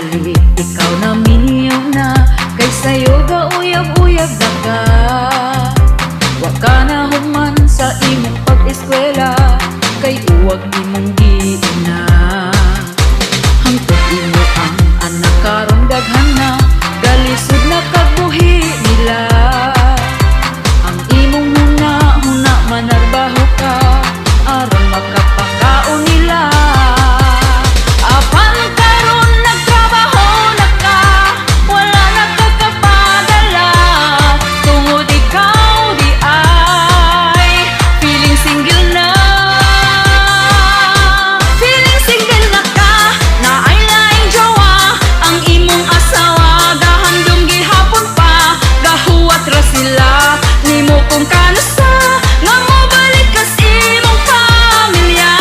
Tingali ikaw na minyo na, kay sayo ga uyab-uyab na ka. Wa ka na human sa imong pag-eskwela, kay uwag imong giuna. Hangtod imo ang anak karon daghan na, galisod na kagbuhi nila. Ang imong huna-huna, manarbaho ka aron makapakaon nila. Apan karon nagtrabaho na ka, wala na ka kapadala, tungod ikaw di ay feeling single na. Feeling single na ka, naay laing jowa. Ang imong asawa gahandom gihapon pa, gahuwat ra sila nimo kung kanusa nga mobalik ka sa imong pamilya.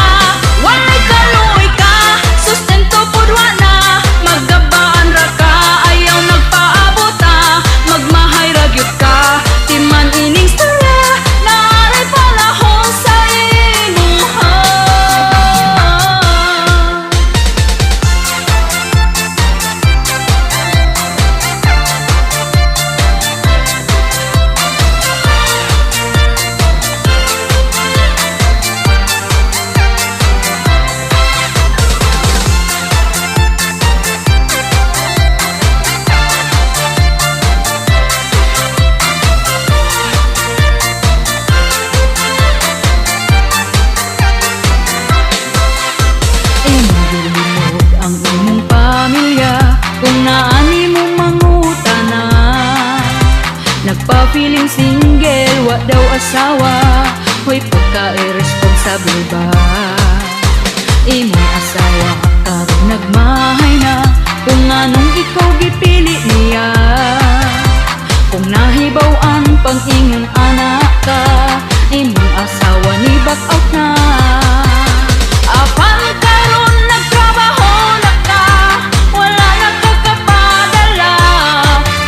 Walay kaluoy ka, sustento pud wa na, maggabaan ra ka, ayaw nagpaabota, magmahay ra gyud ka. Timan ining storya, naay panahon sa imuha. Imong gilimod ang imong pamilya kung naa nimo mangutana. Nagpa-feeling single, wa daw asawa. Hoy, pagka-irresponsible ba? Imong asawa karon nagmahay na, kung nganong ikaw gipili niya? Kung nahibaw-an pang ingon anak ka, imong asawa ni back out na. Apan karon nagtrabaho na ka, wala na ka kapadala,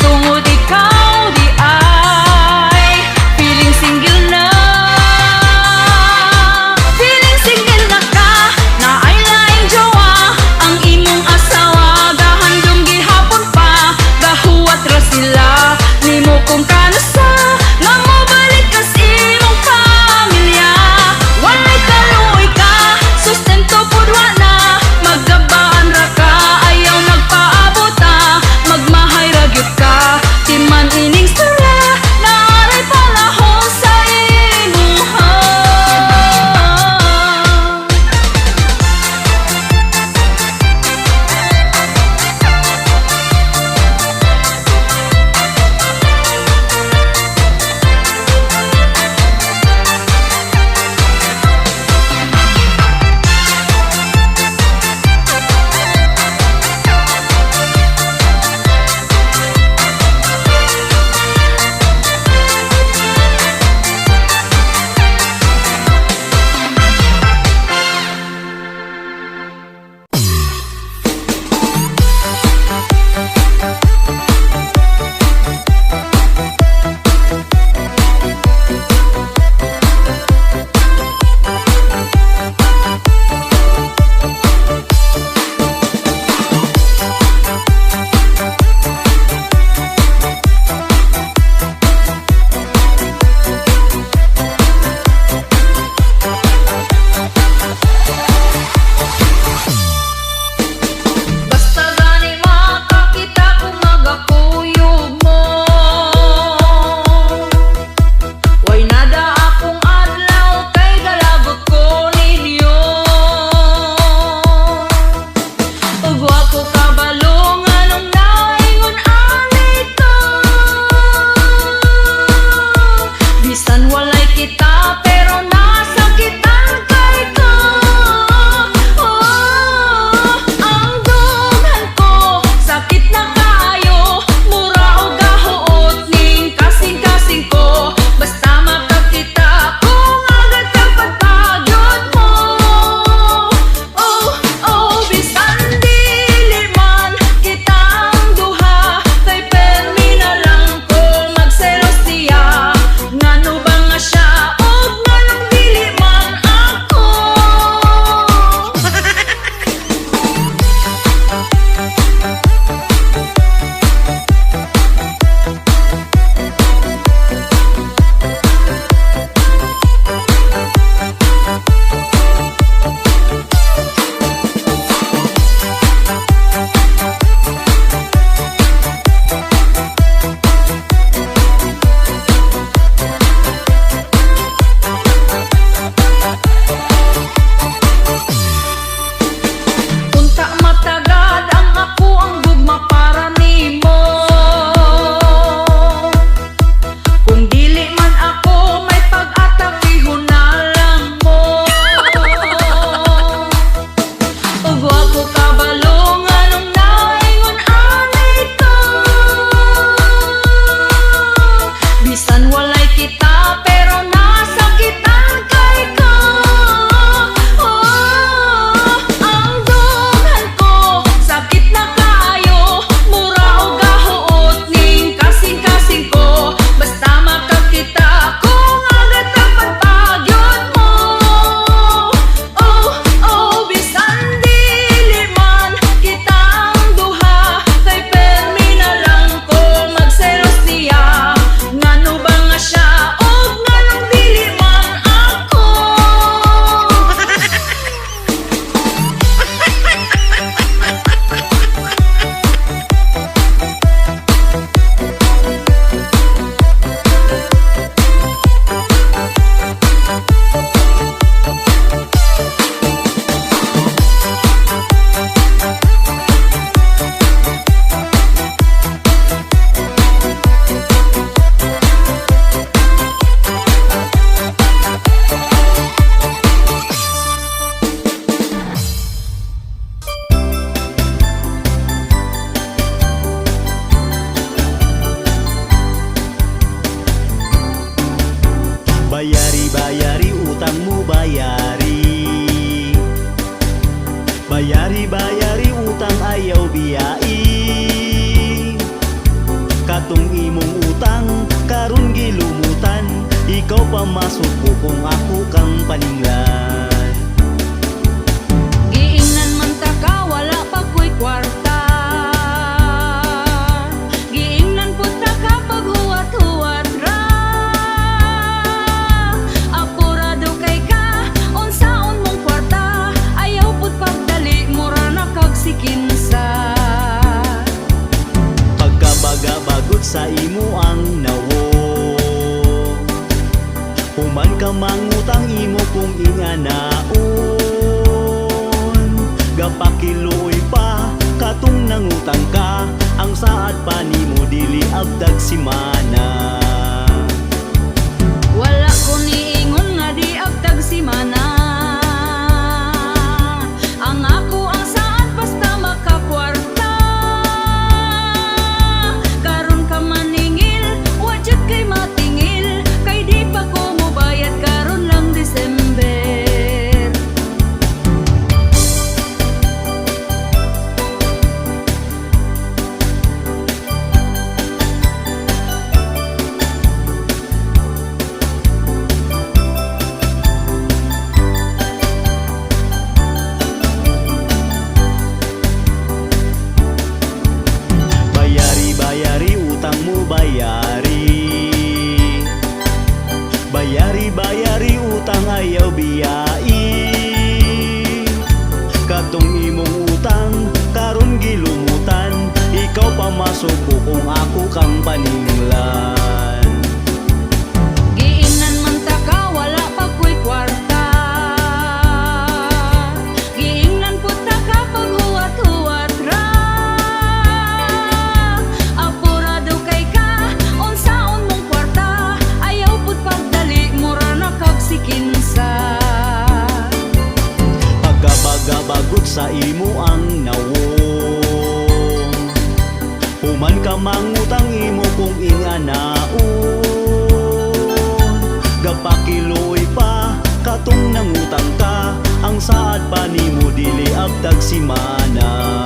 tungod ikaw di ay feeling single na. Feeling biyai. Katong imong utang karon gilumutan. Ikaw pa masuko kung ako kang paninglan. Giingnan man ta ka, wala pa ko'y kwarta. Giingnan pud ta ka, paghuwat-huwat ra. Apurado kay ka, unsaon mong kwarta. Ayaw pud pagdali, mura na kag sikinsa. Pagkabaga-bagot sa imo ang nawong. Human ka mangutang, imo kong inganaon. Gapakiluoy pa katong nangutang ka. Ang saad pa nimo dili abdag simana. Wala ko niingon nga di abtag simana. Ang ako ang saad basta makakwarta. Karon ka maningil, wa jud kay matingil. Kay di pa ko mobayad karon lang December. Bayari, bayari utang mo, bayari. Bayari, bayari utang, ayaw biyai. Katong imong utang karon gilumutan. Ikaw pa masuko kung ako kang paninglan. Giingnan man ta ka, wala pa ko'y kwarta. Giingnan pud ta ka, paghuwat-huwat ra. Apurado kay ka, unsaon mong kwarta. Ayaw pud pagdali, mura na kag sikinsa. Pagkabaga-bagot sa imo ang nawong. Human ka mangutang, imo kong inganaon. Gapakiluoy pa katong nangutang ka. Ang saad pa nimo dili abtag simana.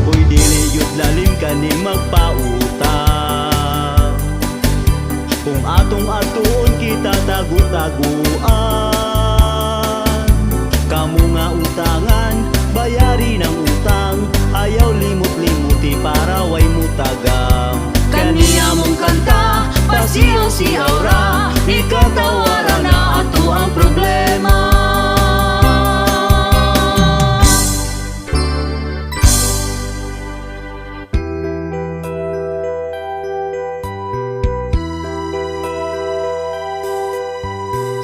Uy, dili yun lalim kaning magpautang. Kung atong atuon kita tagu-taguan. Kamu nga utangan, bayari ng utang. Ayaw limot-limuti para way mutagam. Kaniya mong kanta, pasiyaw-siyaw ra. Ikatawara na ato ang problema.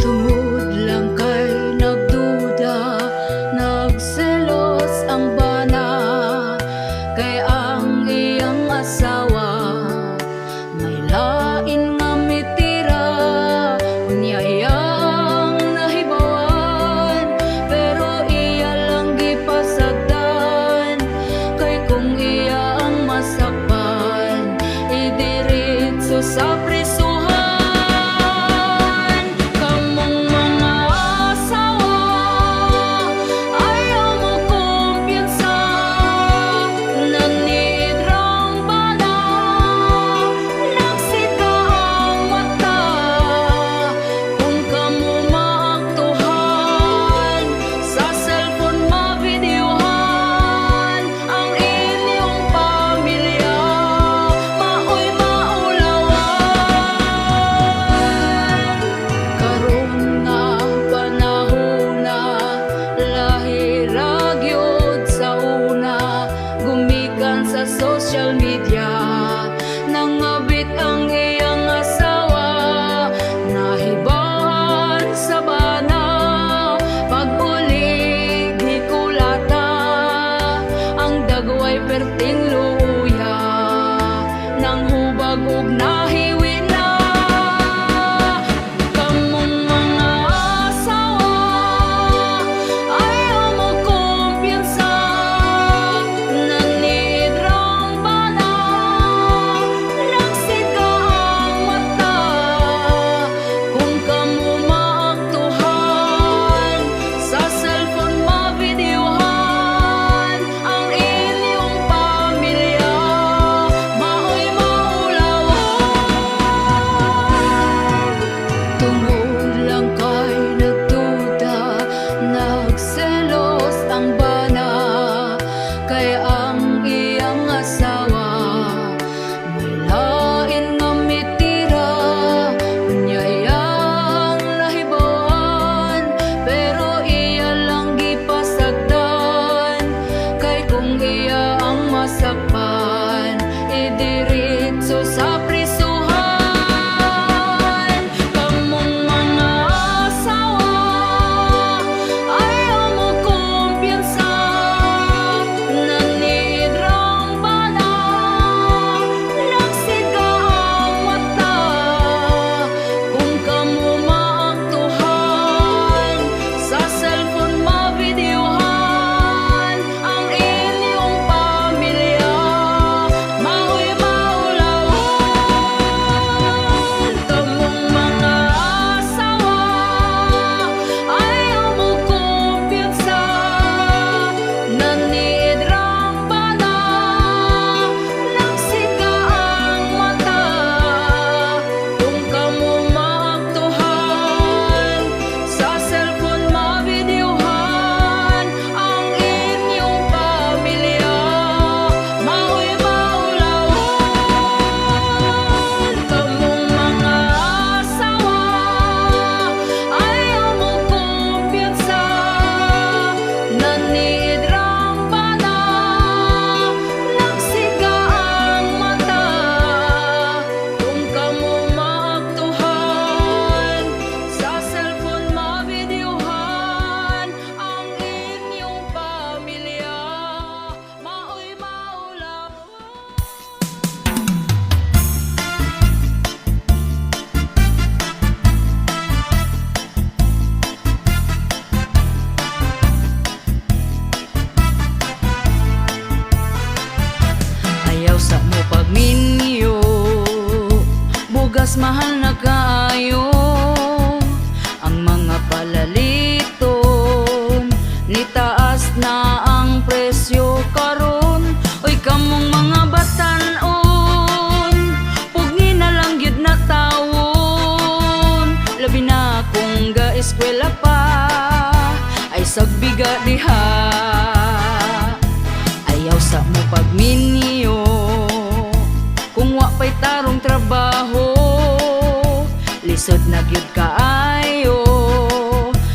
Tungod lang kay nagduda, nagselos ang bana. Kay ang iyang asawa may lain nga mitira. Unya iyang nahibawan, pero iya lang gipasagdan. Kay kung iya ang masakpan, idiretso sa prisuhan. Kamong mga asawa, ayaw mo kumpiyansa. Naniidrang bana, nagsika ang mata. Kung kamo maaktuhan, sa cellphone mavideohan. Ang inyong pamilya, maoy maulawan. Karon nga panahona, lahi ra gyud sa una. Gumikan sa social media, nangabit ang iyang asawa. Nahibawan sa bana, pag-uli gikulata. Ang dagway perting luya, nang hubag og nahiwi na. Kamong mga asawa, ayaw mo kumpiyansa. Naniidrang bana, nagsika ang mata. Kung kamo maaktuhan, sa cellphone mavideohan. Ang Nasakpan, idiretso sa prisuhan. Kamong mga asawa, ayaw mo kumpiyansa. Naniid rang bana, nagsiga ang mata. Kung kamo maaktuhan, sa cellphone mavideohan ang inyong pamilya, mao'y maulawan. Kamong mga asawa, ayaw mo kumpiyansa. Naniid rang bana, nagsiga ang mata. Kung kamo maaktuhan, sa cellphone mavideohan ang inyong pamilya, mao'y maulawan. Kamong mga asawa, ayaw mo kumpiyansa. Naniid rang bana, nagsiga ang mata. Kung kamo maaktuhan, sa cellphone mavideohan ang inyong pamilya, mao'y maulawan. Ayaw sa mo pagminyo, bugas mahal na kaayo. Ang mga palaliton, nitaas na ang presyo karon. Oy, kamong mga batan-on, pugni na lang gyud na tawon. Labi na kung ga-eskwela pa, ay sagbiga diha. Ayaw sa mo pagminyo, kung wa pa'y tarong trabaho. Lisod na gyud kaayo,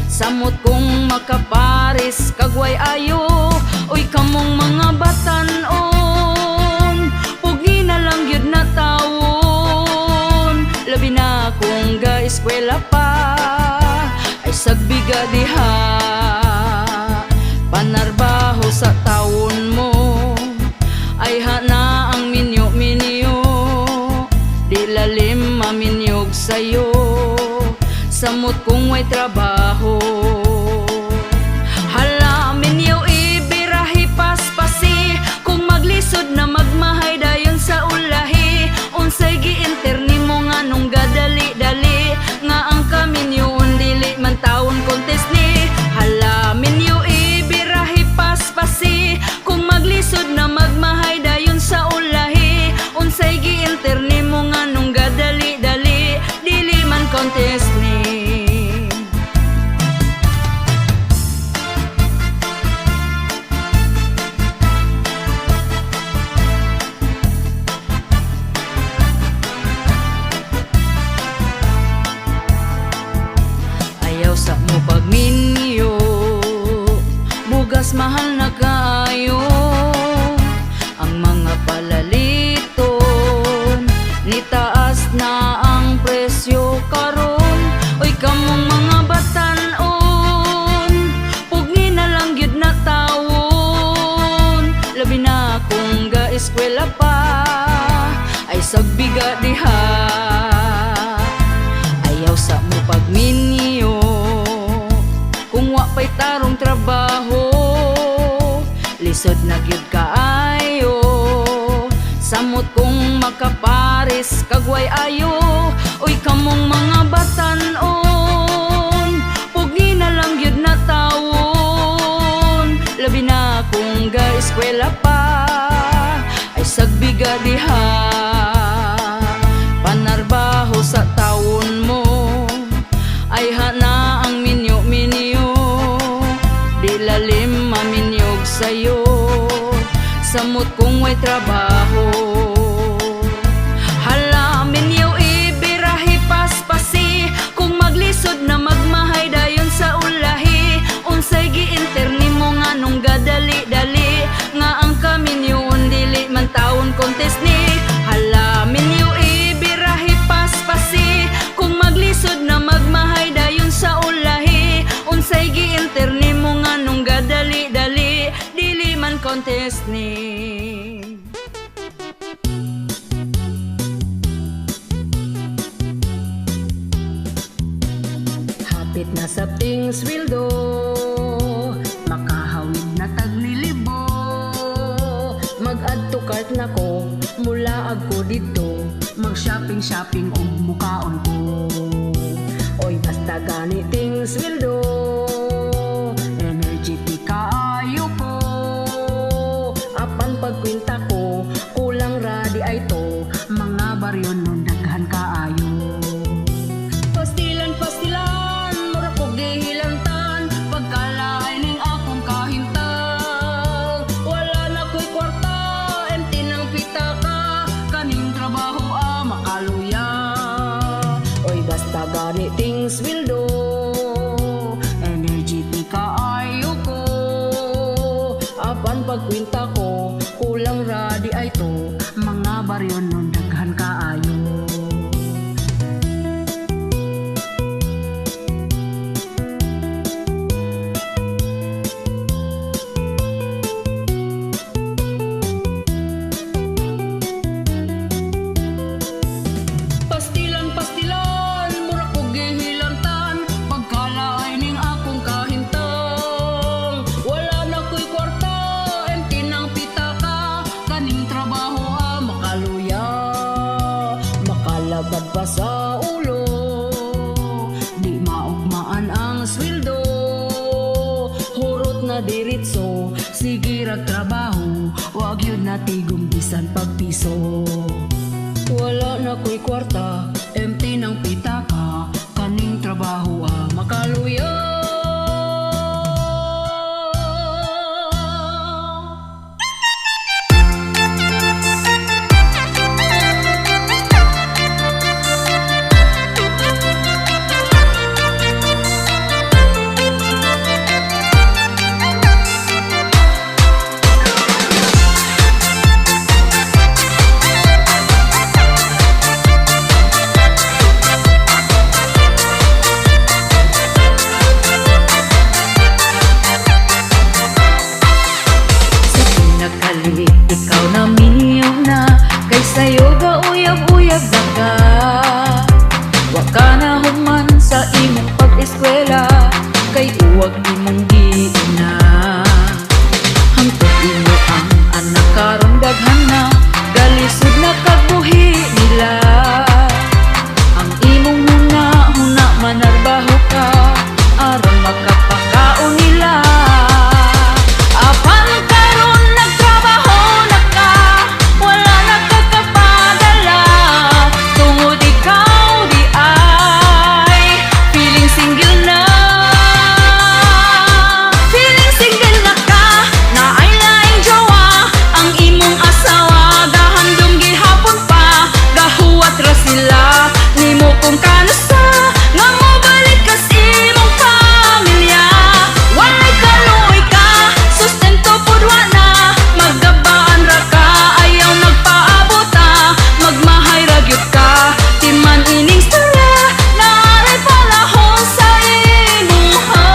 samot kung makapares kag way ayo. Uy, kamong mga batan-on, pugni na lang gyud na tawon. Labi na kung ga-eskwela pa, ay sagbiga diha. Panarbaho sa tawon mo, ay hana ang minyo-minyo. Di lalim maminyog sayo, samot kung way trabaho. Hala, minyo ibirahi paspasi. Kung maglisod na magmahay dayon sa ulahi. Unsay gi-enter nimo nga nung gadali-dali, nga ang kaminyoon dili man tawon contest ni? Hala, minyo ibirahi paspasi. Kung maglisod na magmahay dayon sa ulahi. Unsay gi-enter nimo nga nung gadali-dali, dili man contest ni? Ayaw sa mo pagminyo, bugas mahal na kaayo. Ang mga palaliton, nitaas na ang presyo karon. Uy, kamong mga batan-on, pugni na lang gyud na tawon. Labi na kung ga-eskwela pa, ay sagbiga diha. Ayaw sa mo pagminyo, kung wa pa'y tarong trabaho. Lisod na gyud kaayo, samot kung makapares kag way ayo. Uy, kamong mga batan-on, pugni na lang gyud na tawon. Labi na kung ga-eskwela pa, ay sagbiga diha. Panarbaho sa tawon mo, ay hana ang minyo-minyo. Di lalim maminyog sayo, samot kung way trabaho. Hala, minyo ibirahi paspasi. Kung maglisod na magmahay dayon sa ulahi. Unsay gi-enter nimo nga nung gadali-dali, nga ang kaminyoon dili Tesni. Hapit na sabting sweldo, makahawid na taglilibo. Mag-add to cart na ko, mulaag ko dito, mag-shopping shopping og mukaon ko. Oy, basta gani ting sweldo, energetic kaayo ko. Apan pagkwenta ko, kulang ra di ay to, mga baryo nun daghan kaayo. Pastilan, pastilan, mura kog gihilantan, pagkalain ning akong kahimtang. Wala na ko'y kwarta, empty ng pitaka, kaning trabaho ah, makaluya. Oy, basta gani ting sweldo, energetic kaayo ko. Apan pagkwenta ko, kulang ra di ay to, mga baryo nun daghan kaayo. Pastilan, pastilan, mura kog gihilantan, pagkalain ning akong kahimtang. Wala na ko'y kwarta, empty ng pitaka, kaning trabaho ah, makaluya. Makalabad pa sa ulo, di maugmaan ang sweldo. Hurot na diretso, sige rag trabaho, wag yun na tigom bisan pagpiso. Wala na ko'y kwarta, empty ng pitaka, kaning trabaho ah, makaluya. Sa pinakali, ikaw na minyo na, kay sayo ga uyab-uyab na ka. Wa ka na human sa imong pag-eskwela, kay uwag imong giina. Hangtod imo ang anak karon daghan na, galisod na kagbuhi nila. Ang imong huna-huna manarbaho ka, aron makapakaon nila. Apan karon nagtrabaho na ka, wala na ka kapadala, tungod ikaw di ay feeling single na. Feeling single na ka, naay laing jowa, ang imong asawa gahandom gihapon pa, gahuwat ra sila nimo kung kanasa nga mobalik ka sa imong pamilya. Walay kaluoy ka, sustento pud wa na, maggabaan ra ka, ayaw nagpaabota, magmahay ra gyud ka, timan ining storya, naaray panahon sa imuha.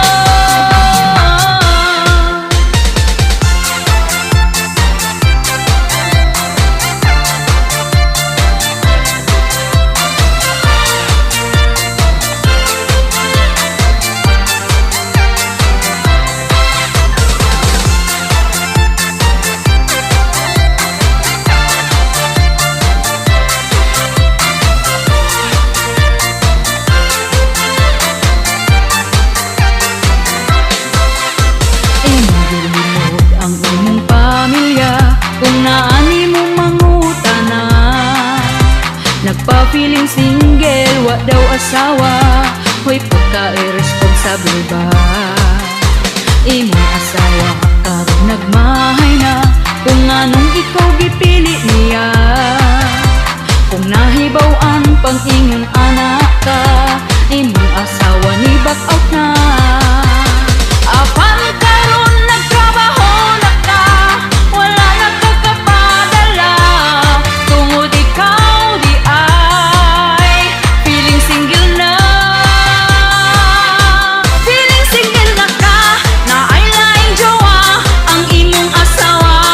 Imong gilimod ang imong pamilya kung naani mo mangutana. Nagpa-feeling single, wa daw asawa, hoy pagka-irresponsible ba? Imong asawa karon nagmahay na, kung anong ikaw gipili niya. Kung nahibaw-an pang ingon anak ka, imong asawa ni back out na. Apan karon nagtrabaho na ka, wala na ka kapadala, tungod ikaw di ay feeling single na. Feeling single na ka, naay laing jowa, ang imong asawa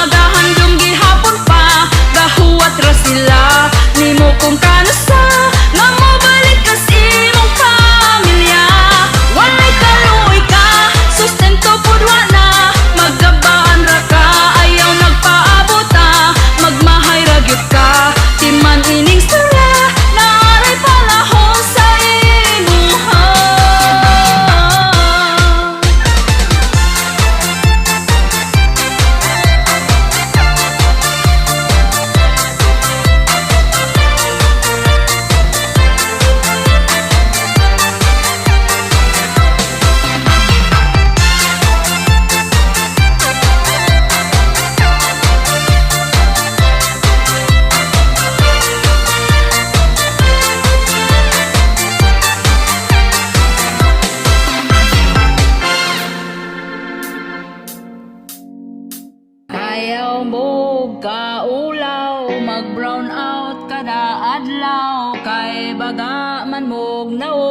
Ug kaulaw, mag brown out kada adlaw kay baga man mog naong.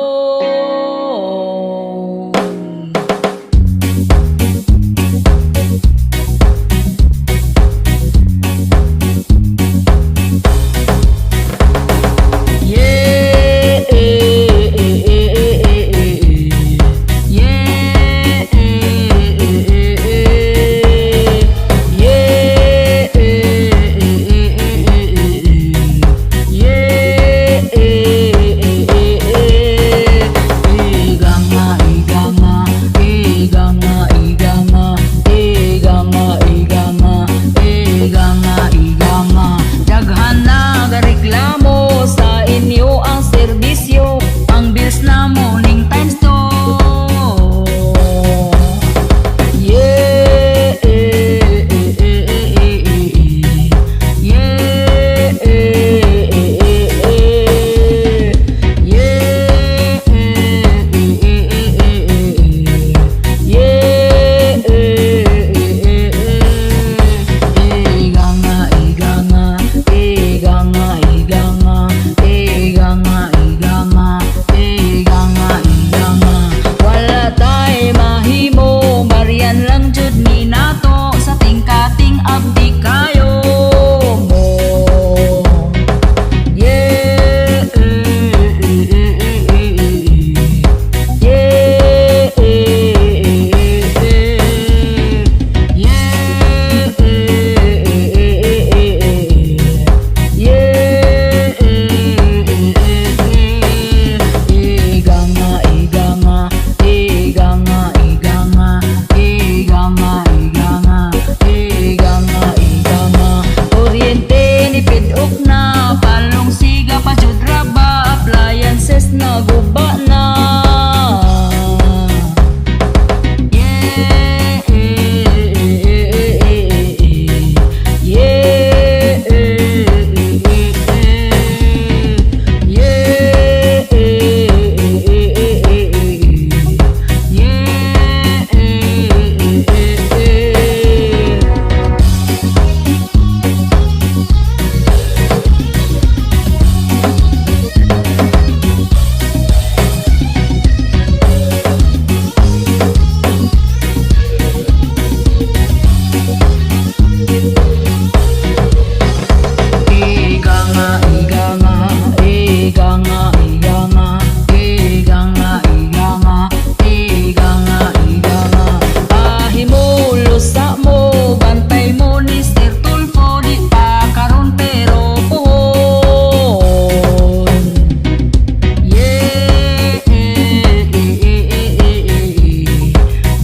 Yeah, eh, eh, eh, eh, eh, eh, eh. Yeah, eh, eh, eh, eh. Yeah, eh, eh, eh, eh, eh, eh, eh. Yeah, eh, eh, eh, eh. Iga nga, iga nga, iga nga, iga nga, iga nga, iga nga, iga nga, iga nga. Daghan na gareklamo sa inyo ang serbisyo, ang bills na mo ning times two. Yeah, eh, eh, eh, eh, eh, eh, eh. Yeah, eh, eh, eh, eh. Yeah, eh, eh, eh, eh, eh, eh, eh. Yeah, eh, eh, eh, eh. Iga nga, iga nga, iga nga, iga nga, iga nga, iga nga, iga nga, iga nga. Wala tay mahimo, baryan lang jud ni nato sa tingkating abdi kayo mo. Yeah, eh, eh, eh, eh, eh, eh. Yeah, eh, eh, eh, eh. Yeah, eh, eh, eh, eh, eh, eh. Yeah, eh, eh, eh, eh. Iga nga, iga nga, iga nga, iga nga, iga nga, iga nga, iga nga, iga nga. Kuryente ni pidok na, palong siga pa jud ra ba, appliances na guba na. Yeah, eh, eh, eh, eh, eh, eh. Yeah, eh, eh, eh, eh. Yeah, eh, eh, eh, eh, eh, eh. Yeah, eh, eh, eh, eh. Iga nga, iga nga, iga nga, iga nga, iga nga, iga nga, iga nga, iga nga. Pahimulos sa mo, bantay mo ni Sir Tulfo, di pa karon pero puhon. Yeah, eh, eh, eh, eh, eh, eh, eh.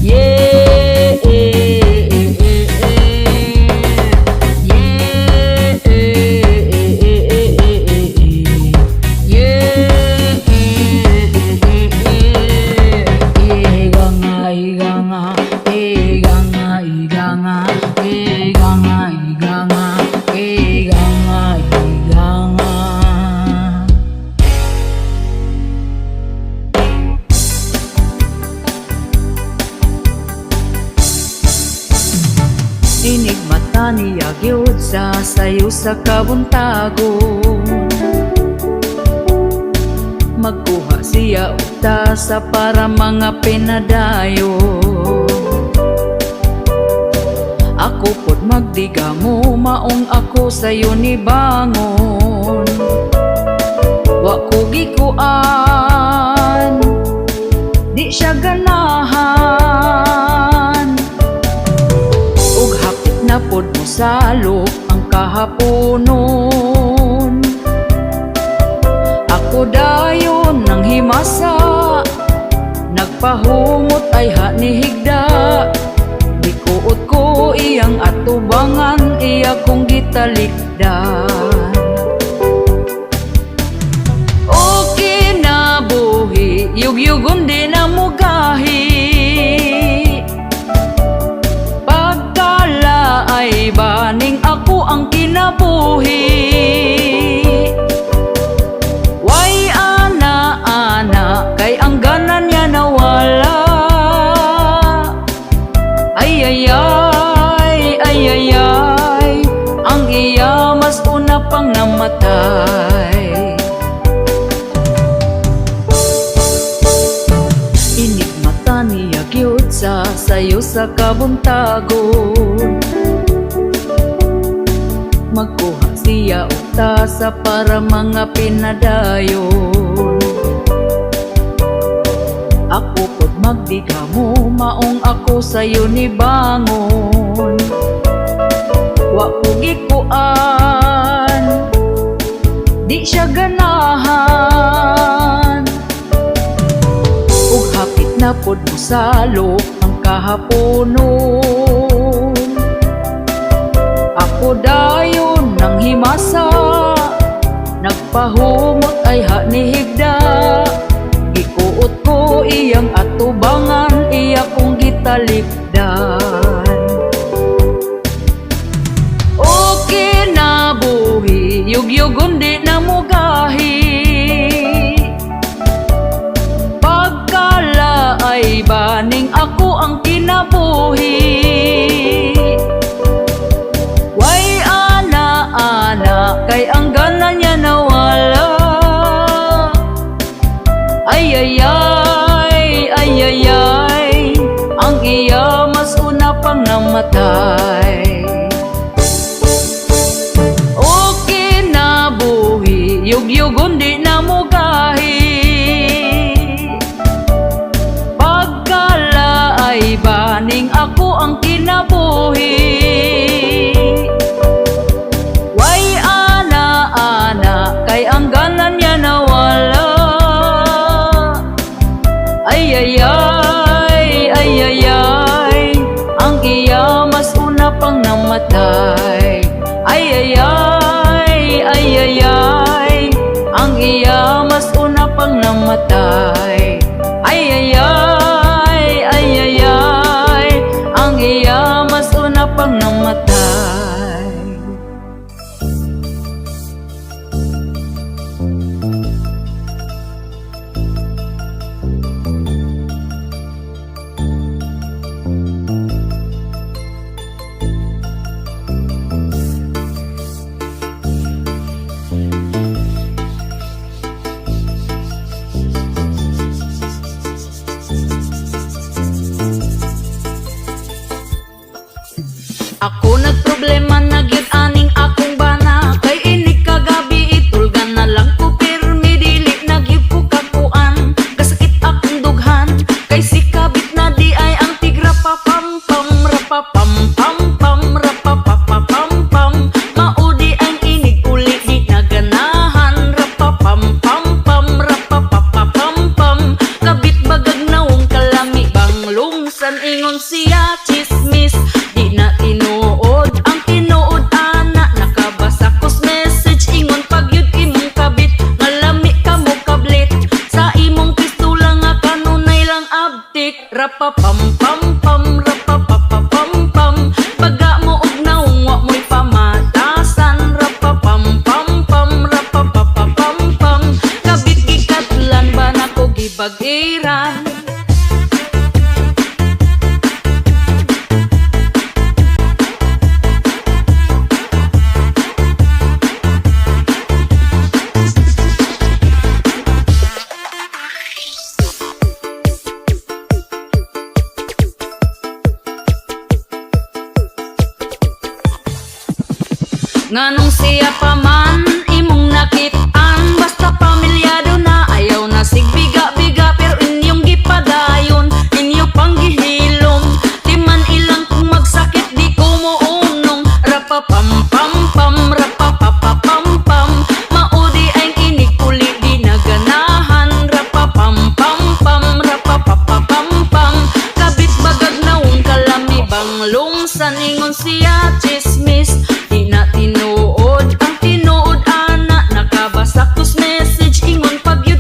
Yeah, eh, eh, eh, eh. Yeah, eh, eh, eh, eh, eh, eh, eh. Yeah, eh, eh, eh, eh. Iga nga, iga nga, iga nga, iga nga, iga nga, iga nga, iga nga, iga nga. Inigmata niya gyud sa sayo sa kabuntagon. Magkuha siya og tasa para mga pinadayon. Ako pod magdigamo, maong ako sayo ni bangon. Wa ko gikuan, di siya ganahan. Ug hapit na pod mo salop ang kahaponon. Ako dayon nang himasa, nagpahumot ay ha ni higda. Gikuot ko iyang atubangan, iya kong gitalikdan. O kinabuhi, yugyugon di na mugahi. Pagkala ay baning ako ang kinabuhi. Way ana ana kay ang gana niya nawala. Ay ay ay ay ay ay, Ang iya mas una pang namatay. Inig mata niya gyud sa sayo sa kabuntagon. Magkuha siya og tasa para mga pinadayon. Ako pod magdigamo, maong ako sayo ni bangon. Wa ko gikuan, di siya ganahan. Ug hapit na pod mosalo ang kahaponon. Ako dayon nang himasa, nagpahumot ay ha ni higda. Gikuot ko iyang atubangan, iya kong gitalipdan. Okay na buhi, yugyugon di na mugahi. Pagkala ay baning ako ang kinabuhi. Way ana ana kay ang gana niya nawala. Ay ay ay ay ay ay, ang iya mas una pang namatay. Okay na buhi, yugyugon di na mugahi. Pagkala ay baning ako ang kinabuhi. Way ana ana kay ang gana niya nawala. Ay ay ay ay ay ay, ang iya mas una pang namatay. Ay ay ay ay ay ay, ang iya mas una pang namatay. Ay ay ay ay ay ay, ang iya mas una pang namatay. Ako nagproblema na gyud aning akong bana, kay inig kagabi itulgan na lang ko pirmi, dili na gyud ko kakuan, kasakit akong dughan kay si kabit na di ay ang tigra pa pam pam rapa pam pam pam rapa pa pa pam pam, maudi ang inig uli di naganahan, rapa pam pam pam rapa pa pa pam pam, kabit bagag nawong kalami bang lungsan, ingon siya chismis di na tinuod. Ang tinuod ana nakabasa kos message, ingon pagyud imong kabit nga lami ka mo kablit sa imong pistula nga kanunay lang abtik, rapa pam pam pam rapa pa pa pam pam, baga mo og nawong wa mo'y pamatasan, rapa pam pam pam rapa pa pa pam pam, kabit gikatlan ba nako gibag-iran. Nganong siya pa man imong nakit-an, basta pamilyado na ayaw na sigbiga-biga, pero inyong gipadayon, inyo pang gihilom, di man ilang kung magsakit di ko mounong, rapa pam pam pam rapa pa pa pam pam, maudi ang inig uli di naganahan, rapa pam pam pam rapa pa pa pam pam, kabit bagag naong kalami bang lungsan, ingon siya chismis di na tinuod. Ang tinuod ana nakabasa kos message, ingon pagyud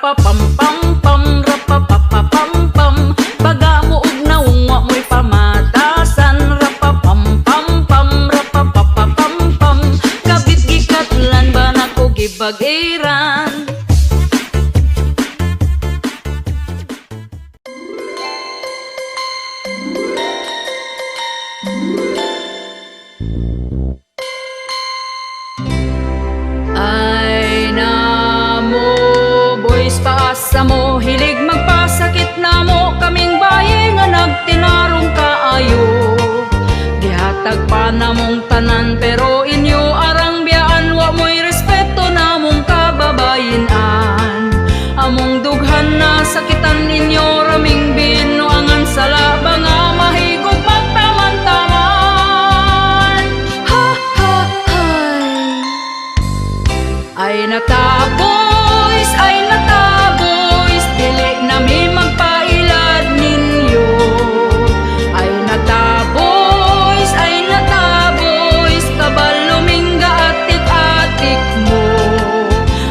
Rapa pam pam pam, rapa pa pa pam pam. Baga mo og nawong, wa mo'y pamatasan. Rapa pam pam pam, rapa pa pa pam pam. Kabit gikatlan ba nako gibag-iran? Ay namo boys, paasa mo, hilig magpasakit namo. Kaming baye nga nagtinarong kaayo, gihatag pa namong tanan, pero inyo arang biyaan. Wa mo'y respeto namong kababayenan. Among dughan na sakitan, inyo raming binuangan. Sala ba nga mahigog magtaman-taman? Ha ha hay. Ay nata boys, ay nata boys, dili na mi magpailad ninyo. Ay nata boys, ay nata boys, kabalo mingga atik-atik mo.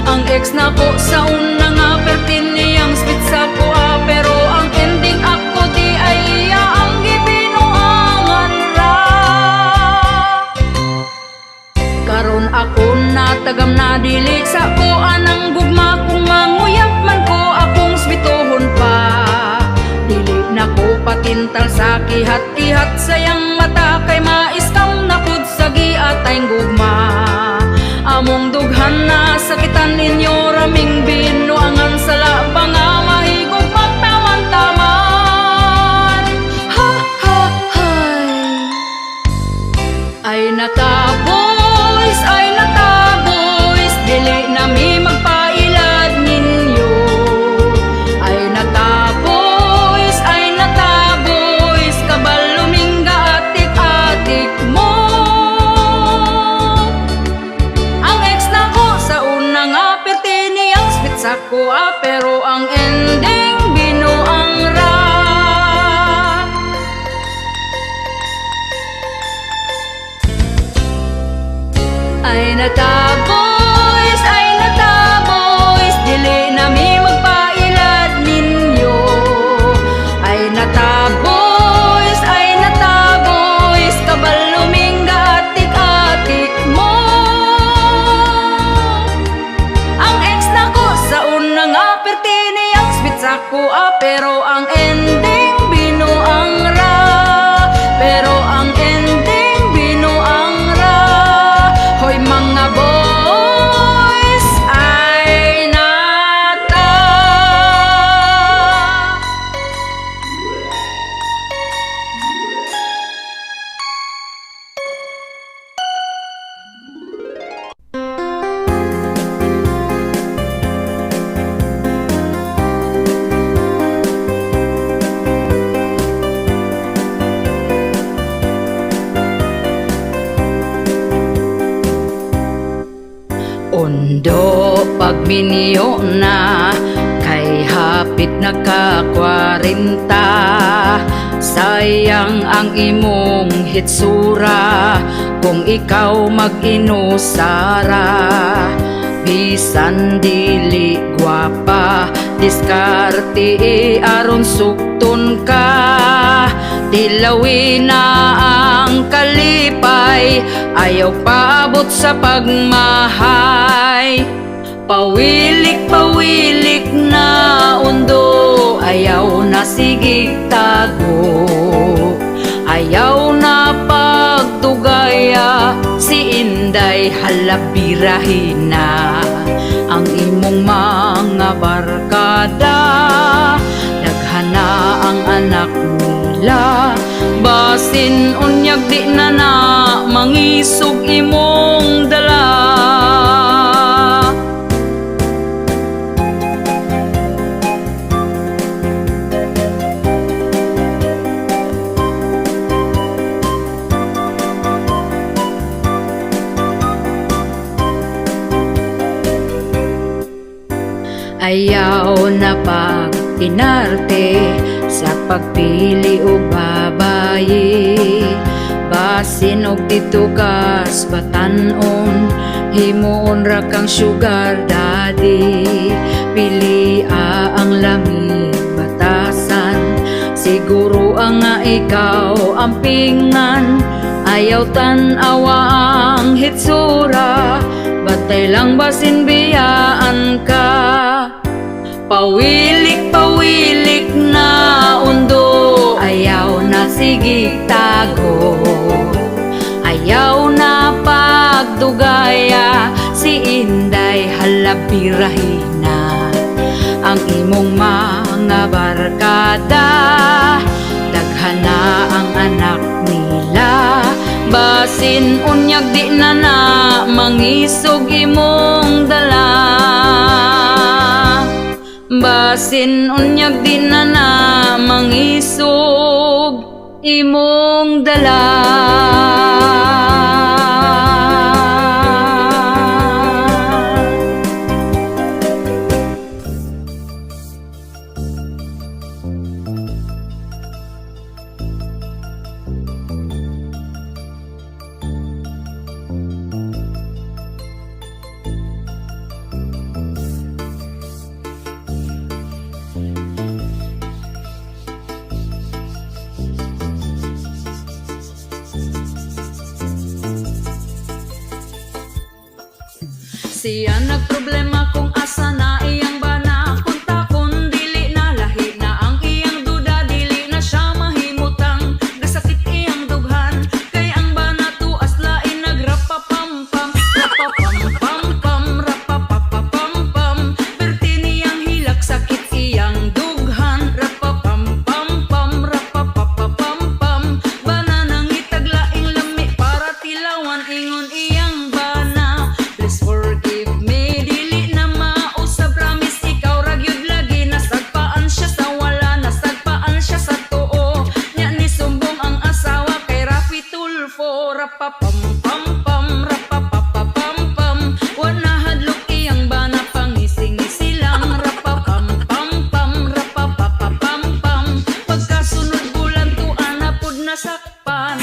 Ang ex nako sa una nga pertin niyang spit sa kuha, pero ang ending ako di ay iya ang gibinuangan ra. Karon ako natagam na, dili sa ko anang gugma. Kung manguyab man ko, akong swituhon pa. Dili na ko patintal sa kihat-kihat sayang mata, kay ma-scam na pud sa giatay gugma. Among dughan na sakitan, ninyo raming binuangan. Sala ba nga mahigog magtaman-taman? Ha ha hay. Ay nata boys, ay nata boys, dili na mi magpailad ninyo. Ay nata boys, ay nata boys, kabalo mingga atik-atik mo. Ang ex nako sa una nga perti niyang spit sa kuha, pero ang ending binuang ra. Ay nata boys, ay nata boys, dili na mi magpailad ninyo. Ay nata boys, ay nata boys, kabalo mingga atik-atik mo. Ang ex nako sa una nga perti niyang spit sa kuha, pero ang ending binuang ra. Pero ang ending binuang ra. Hoy mga boys, ay nata. Undo, pagminyo na kay hapit na ka 40. Sayang ang imong hitsura kung ikaw mag-inusara. Bisan dili gwapa, diskarte aron sukton ka. Tilawi na ang kalipay, ayaw paabot sa pagmahay. Pawilik, pawilik na undo, ayaw na sige tago. Ayaw na pagdugaya, si Inday halabirahin na. Ang imong mga barkada, daghan na ang anak nila. Basin unyag di na na mangisog imong dala. Ayaw na pagtinarte sa pagpili og babaye. Basin og dito kas batan-on, himuon ra kang sugar daddy. Pilia ang lami batasan. Siguro ang nga ikaw ang pingan. Ayaw tan-awa ang hitsura. Batay lang basin biyaan ka. Pawilik, pawilik na undo. Ayaw na sige tago. Ayaw na pagdugaya. Si Inday halabirahina ang imong mga barkada. Daghan na ang anak nila. Basin unyag di na na mangisog imong dala. Basin unyag di na na mangisog imong dala. Siya nagproblema kung asa na iyang bana. Kung takon dili na lahi na ang iyang duda. Dili na siya mahimutang gasakit iyang dughan. Kay ang bana tuas lain nagrapapampam. Rapapampampam, rapapapampam. Perti niyang hilak sakit iyang dughan. Rapapampampam, rapapapampam. Bana nangitag laing lami para tilawan ingon iyang bana. Please forgive me, dili na mausab, promise ikaw ra gyud lagi. Nasagpaan siya sa wala, nasagpaan siya sa tuo. Nya ni sumbong ang asawa kay Raffy Tulfo. Rapapampampam, rapapapampam. Wa hadlok iyang bana pangising-ngisi lang. Rapapampampam, rapapapampam. Pagkasunod bulan tuan na pud nasakpan.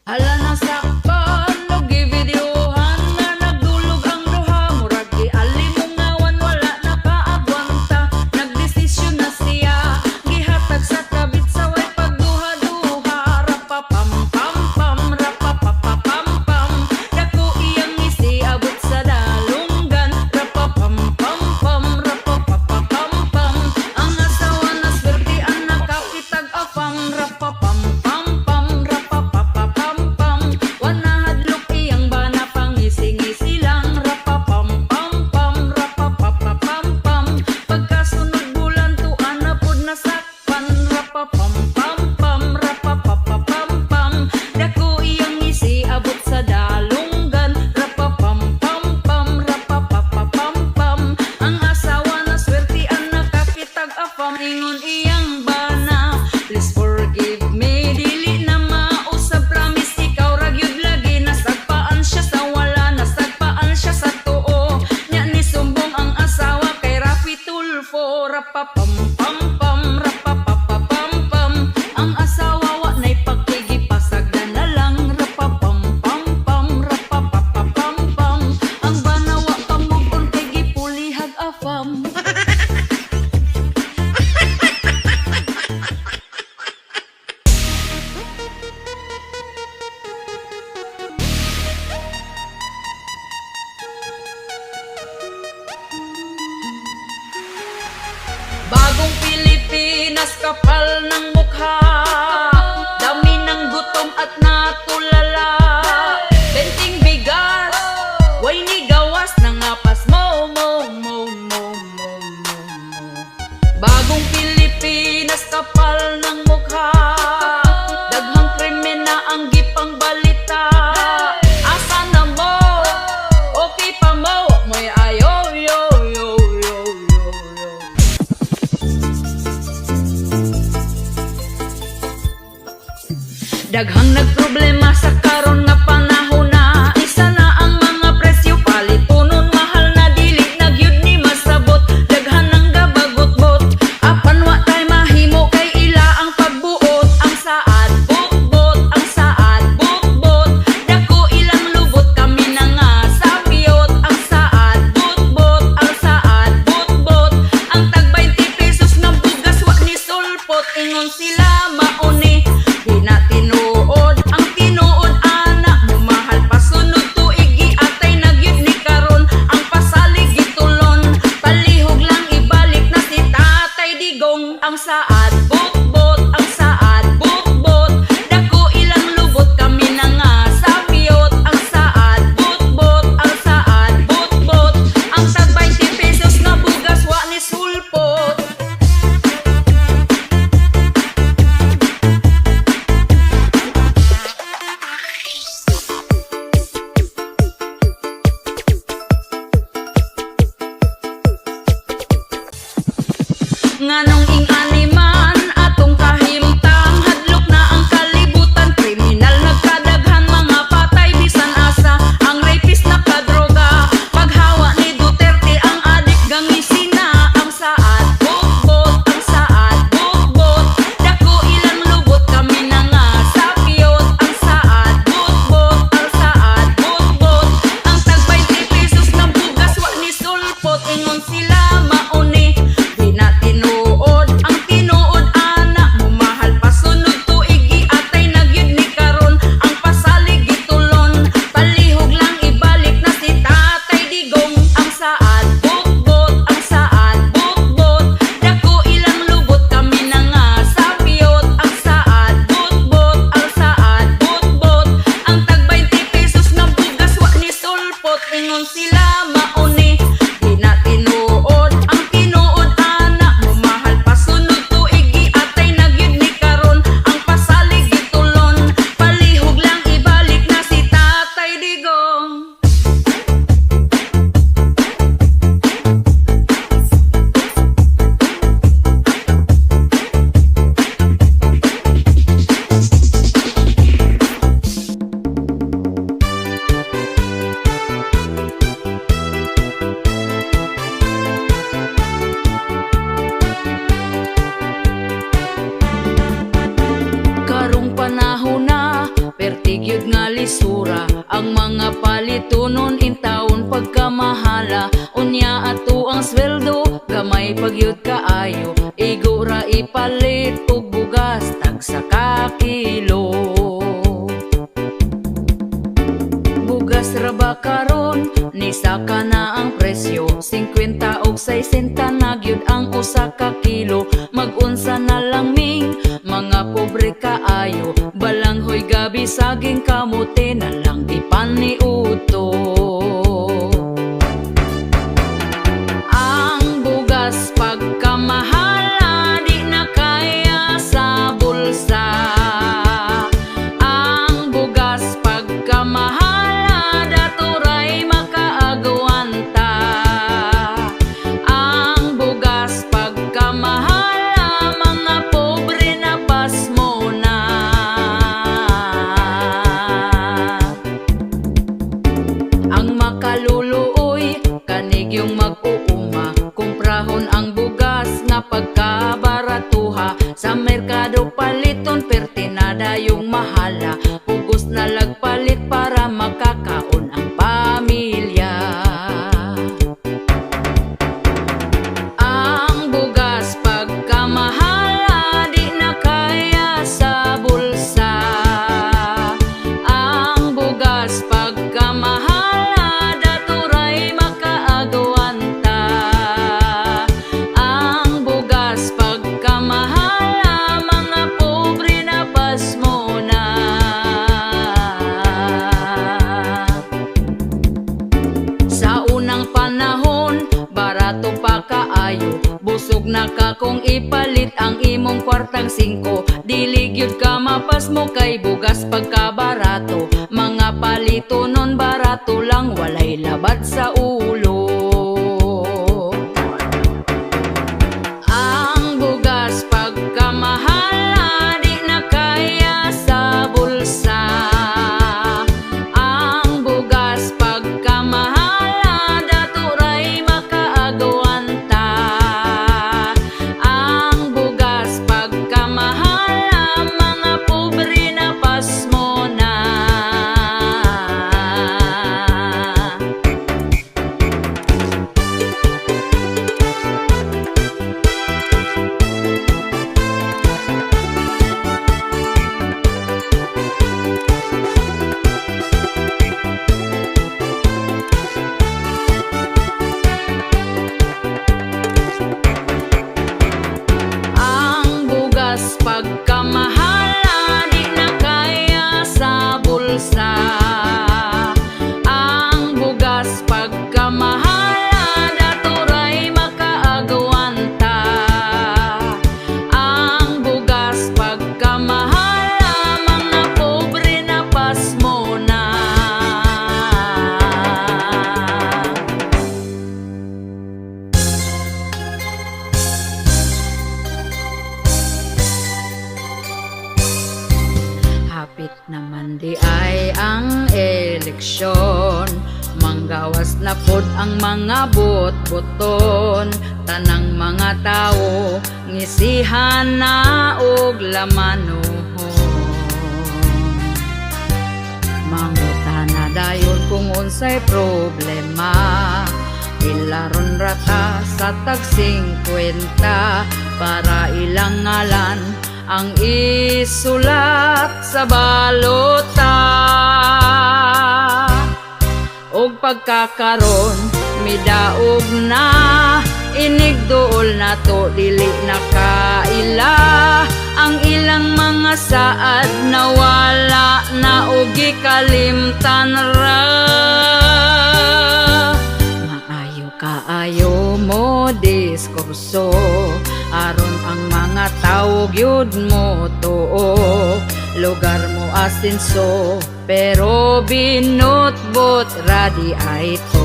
Hala, nasakpan og givideohan na nagdulog ang duha. Murag gialimungawan, wala na kaagwanta. Nagdesisyon na siya, gihatag sa kabit sa way pagduha-duha. Rapapampampam, rapapapampam. Dako iyang ngisi abot sa dalunggan. Rapapampampam, rapapapampam. Ang asawa na swerte ang nakakitag afam. Rapapampampam, rapapapampam. Wa nahadlok iyang bana pangising-ngisi lang. Rapapampampam, rapapapampam. Pagkasunod bulan tuan na pud nasakpan. Rapapampampam, rapapapampam. Dako iyang ngisi abot sa dalunggan. Rapapampampam, rapapapampam. Ang asawa na swerte ang nakakitag afam. Ingon iyang bana, please forgive me, dili na mausab, promise ikaw ra gyud lagi. Nasagpaan siya sa wala, nasagpaan siya sa tuo. Nya ni sumbong ang asawa kay Raffy Tulfo. Rapapampampam, rapapapampam. Ang asawa wa nay pakigipasagdan na lang. Rapapampampam, rapapapampam. Ang bana wa pa move on kay gipulihag afam. Bagong Pilipinas, kapal ng mukha. Dami ng gutom at natulala. Benting bigas, way ni gawas. Nangapas mo, mo, mo, mo, mo, mo, mo. Bagong Pilipinas, kapal ng mukha. Daghang krimen na ang gipang balita. Asa na mo? Okay pa mo? Mo'y ayo, yo, yo, yo, yo, yo. Daghang nagproblema sa karon nga panahon na. Isa na ang mga presyo palitonon mahal na dili na gyud ni masabot. Daghan Palitunon intawon pagkamahala. Unya ato ang sweldo, gamay pa gyud kaayo. Igo ra ipalit og bugas, tagsa ka kilo. Bugas ra ba karon, nisaka na ang presyo. 50 og 60 na gyud ang usa ka kilo. Mag-unsa na lang ming mga pobre kaayo? Balanghoy, gabi, saging, kamote na lang ipaniudto. Ang bugas pagkamahala, di na kaya sa bulsa. Ang bugas pagkamahala, dato ray makaagwanta. Ang bugas pagkamahala, mga pobre na pasmo na. Ang makaluluoy, kanigyong mag-uuma, kumprahon ang bugas nga pagkabaratuha. Sa merkado paliton, pertinada yung mahala. Pugos na lagpalit para makakaon ang pamilya. Ang bugas pagkamahala, di na kaya sa bulsa. Ang bugas pagkamahala, dato ray makaagwanta. Ang bugas pagkamahala, mga pobre na pasmo na. Sa unang panahon, barato pa kaayo. Busog na ka kung ipalit ang imong kwartang 5. Dili gyud ka mapasmo kay bugas pagkabarato. Mga palito nun barato lang, walay labad sa ulo. Ang bugas pagkamahala, di na kaya sa bulsa. Ang bugas pagkamahala, dato ray makaagwanta. Ang bugas pagkamahala, mga pobre na pasmo na. Ang bugas pagkamahala, di na kaya sa bulsa. Ang bugas pagkamahala, dato ray makaagwanta. Ang bugas pagkamahala, mga pobre na pasmo na. Hapit naman di ay ang eleksyon, manggawas na pod ang mga bot-boton. Tanang mga tao ngisihan na og lamanuhon. Mangutana dayon kung unsay problema. Ilaron rata sa tag 50 para ilang ngalan ang isulat sa balota. Og pagkakaron midaog na, inigduol na to, dili na kaila. Ang ilang mga saad nawala na og gikalimtan ra. Maayo kaayo mo diskurso, aron ang mga tawo gyud mo tuo. Lugar mo asenso, pero binutbot ra di ay to.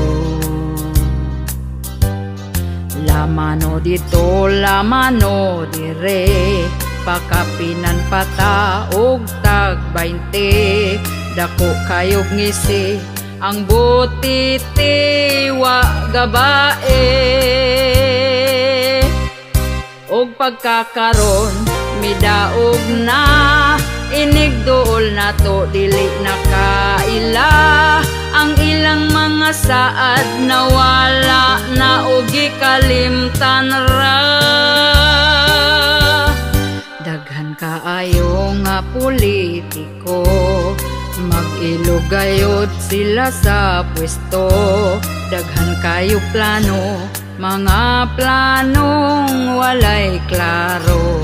Lamano dito, lamano dire, pakapinan pata og tag 20. Dako kayog ngisi ang butiti, wa gabae. Og pagkakaron midaog na, inigduol na to, dili na kaila. Ang ilang mga saad nawala na og gikalimtan ra. Daghan kaayo nga politiko, mag-ilog gayod sila sa pwesto. Daghan kayo plano, mga planong walay klaro.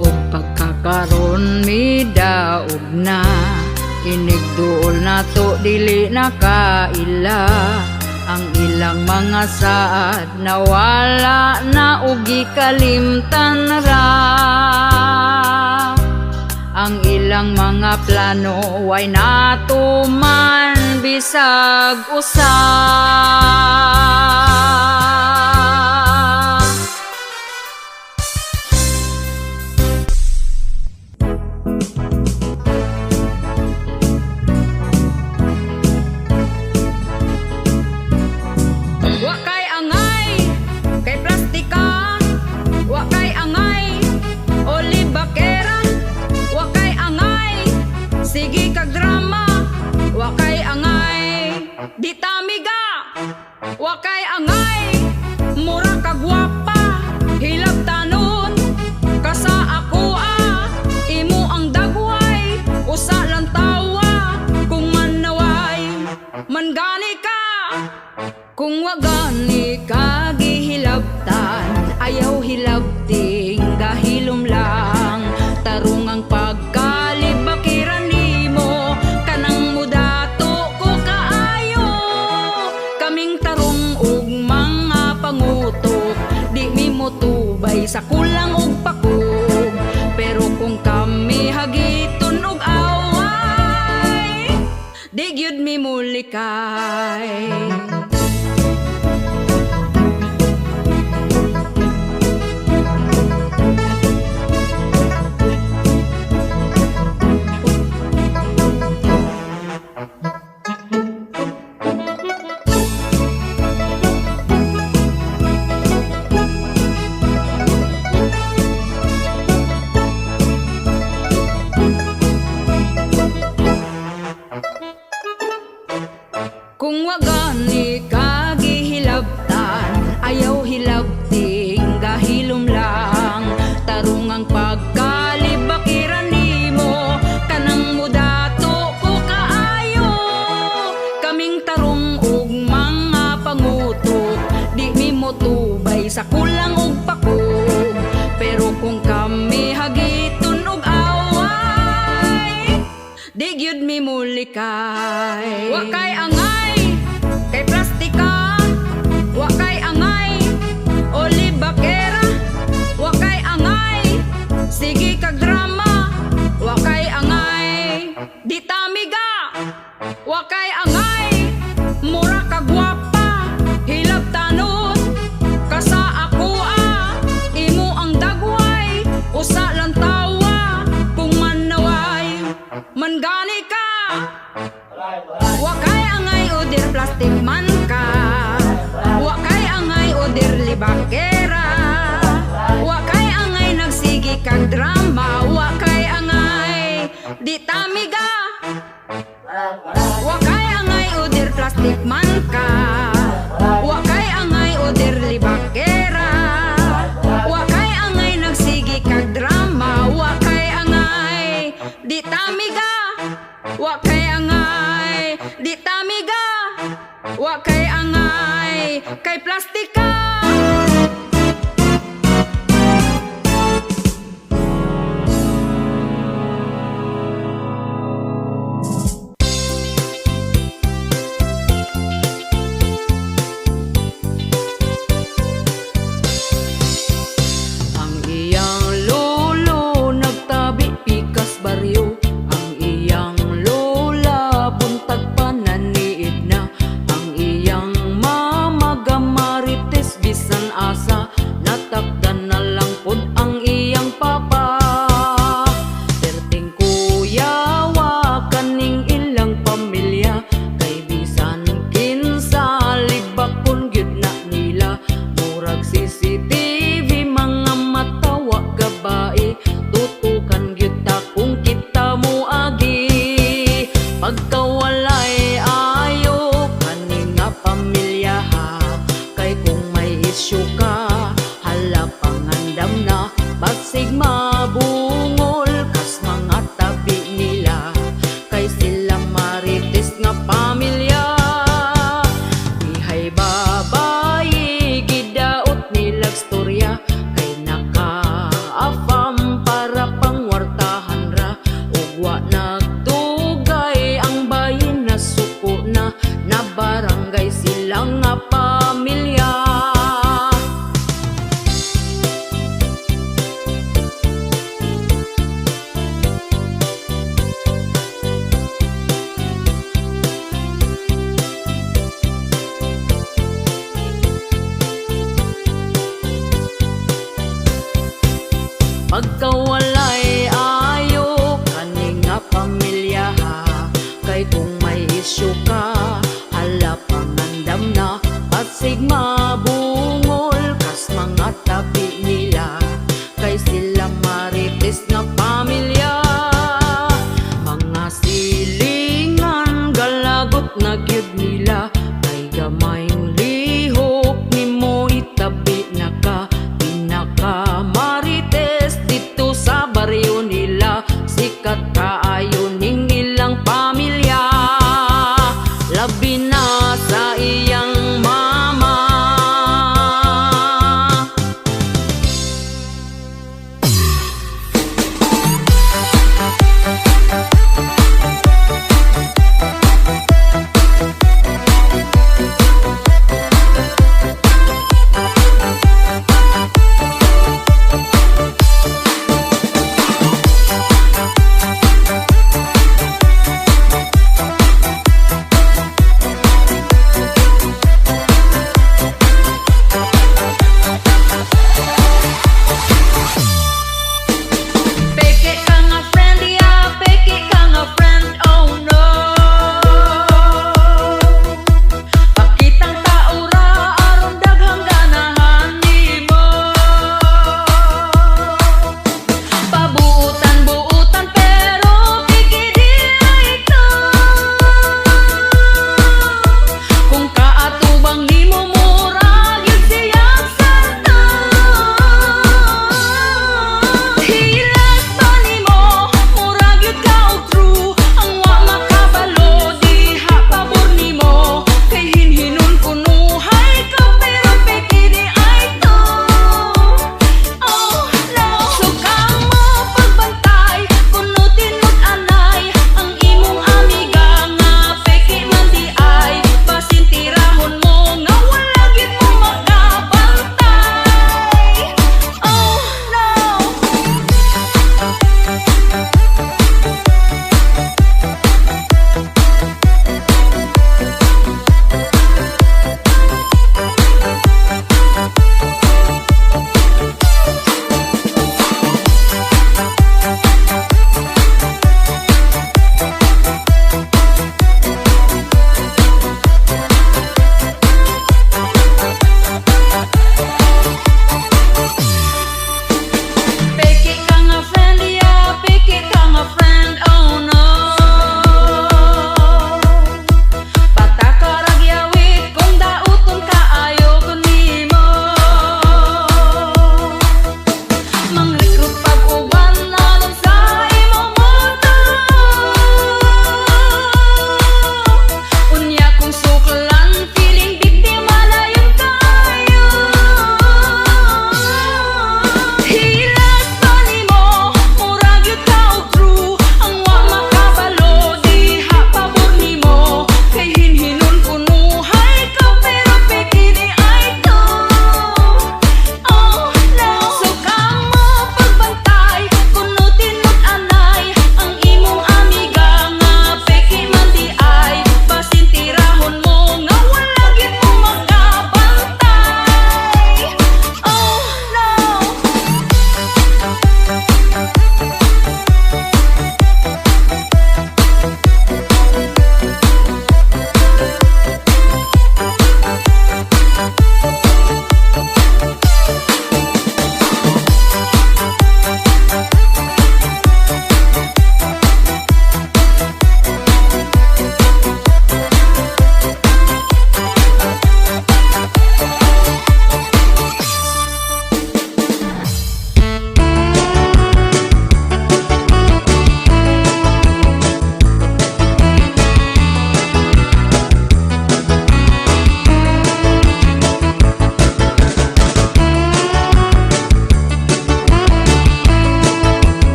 Ug pagkakaron midaog na, inigduol nato dili na kaila. Ang ilang mga saad nawala na ug gikalimtan ra. Ang ilang mga plano way natuman bisag usa. Wa kay angay kay plastika, wa kay angay olibakera, wa kay angay sige kag drama, wa kay angay di tamiga, wa kay angay mura kag gwapa, hilabtanon ka sa akoa, imo ang dagway usa lang tawa, kung manaway man gani ka. Kung wa gani ka gihilabtan, ayaw hilabting gahilom lang. Tarong ang pagkalibakiran nimo, kanang mudato ko kaayo. Kaming tarong og mga pangutok, di mi motubay sa kulang og pakog. Pero kung kami hagiton og away, di gyud mi mulikay. Kung wa gani ka gihilabtan, ayaw hilabting gahilom lang. Tarong ang pagkalibakiran nimo, kanang mudato ko kaayo. Kaming tarong og mga pangutok, di mi motubay sa kulang og pakog. Pero kung kami hagiton og away, di gyud mi mulikay. Wa kay angay kay plastika, wa kay angay olibakera, wa kay angay sige kag drama, wa kay angay di tamiga, wa kay angay mura kag gwapa, hilabtanon ka sa akoa, imo ang dagway usa lang tawa, kung manaway man gani ka. Wa kay angay oder plastic man ka, wa kay angay oder libakera, wa kay angay nagsige kag drama, wa kay angay di tamiga, wa kay angay oder plastic man ka, wa kay angay oder libakera, wa kay angay nagsige kag drama, wa kay angay di tamiga, wa kay angay di tamiga, wa kay angay kay plastika. Ang iyang lolo nagtabi pikas baryo, ang iyang lola buntag pananiid na, ang iyang mama gamarites bisan Wa nagdugay, ang bayin nasuko na. Na barangay sila nga pamilya. Pagkawalay ayo kani nga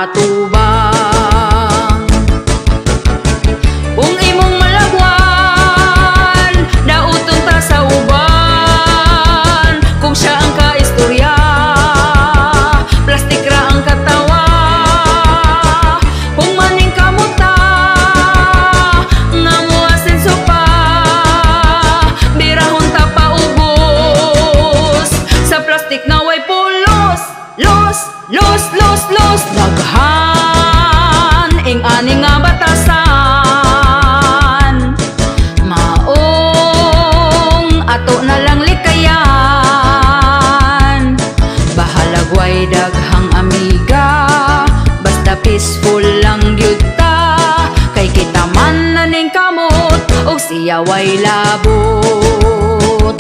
atubang. Kung imong malagwan, dauton ta sa uban. Kung siya ang kaistorya, plastik ra ang katawa. Kung maning kamuta nga moasenso pa, birahon ta paubos sa plastik nga way pulos. Los, los, los, los. Daghan ing ani nga batasan, maong ato na lang likayan. Bahalag way daghang amiga, basta peaceful lang gyud ta, kay kita man naning kamot og siya way labot.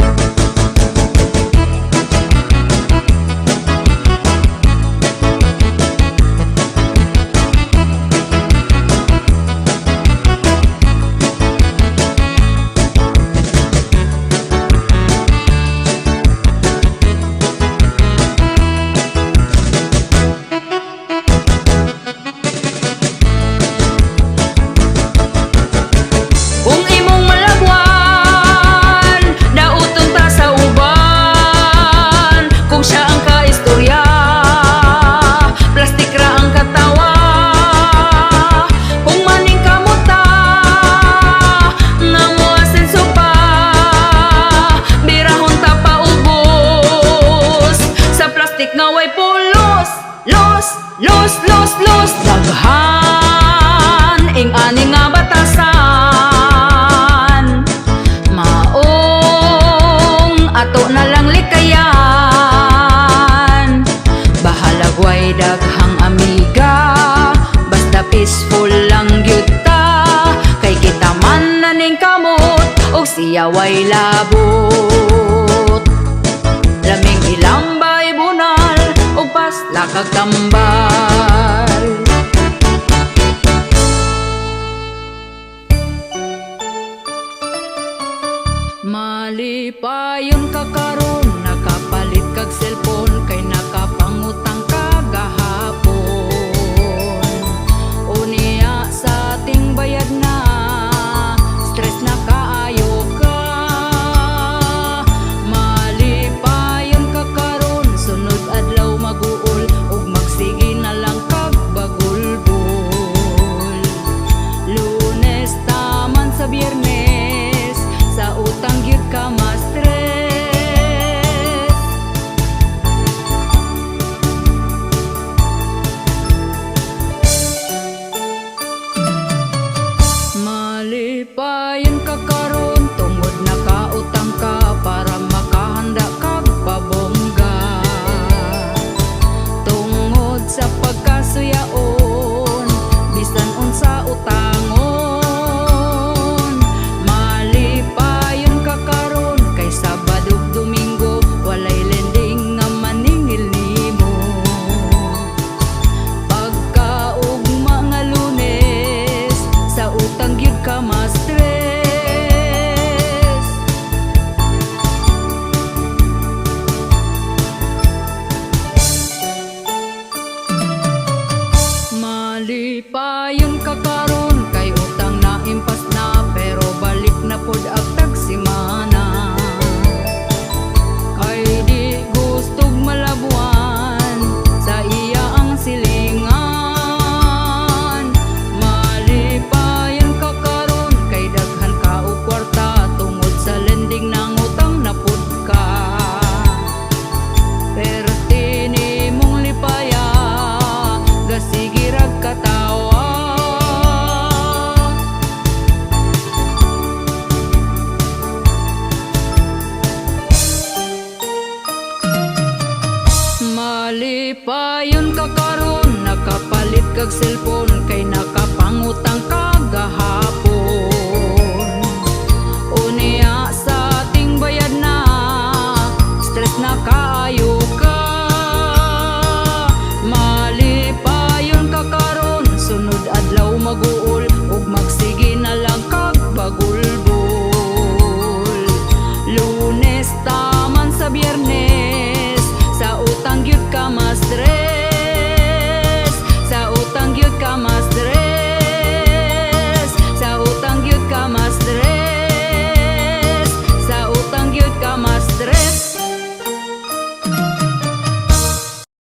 Kung imong malagwan, dauton ta sa uban. Kung siya ang kaistorya, plastik ra ang katawa. Kung maning kamuta nga moasenso pa, birahon ta paubos sa plastik nga way pulos. Los, los, los, los. Daghan ing ani nga batasan, maong ato na lang likayan. Bahalag way daghang amiga, basta peaceful lang gyud ta, kay kita man naning kamot og siya way labot. Laming ilambay bunal og paslakag tambal. Malipayon ka karon, nakapalit kag cellphone, kay nakapangutang ka gahapon. Unya sa ting bayad na, stress na kaayo ka. Malipayon ka karon, sunod adlaw maguol ug magsige na lang kag bagulbol. Lunes taman sa Biyernes, sa utang gyud ka ma-stress. Malipayon ka karon tungod nakautang ka para makahanda kag pabongga. Tungod sa pagkasuyaon, bisan unsa utangon. Malipayon ka karon kay Sabado ug Domingo, walay lending nga maningil nimo. Pagkaugma nga Lunes, sa utang gyud ka ma-stress. Malipayon ka karon kay utang na impas na, pero balik na pod ang tagsimana. Kay di gustog malabuan sa iya ang silingan. Malipayon ka karon kay daghan ka og kwarta, tungod sa lending nangutang na pud ka. Perti nimong lipaya, gasige rag katawa. Malipayon ka karon, nakapalit kag cellphone, kay nakapangutang ka gahapon.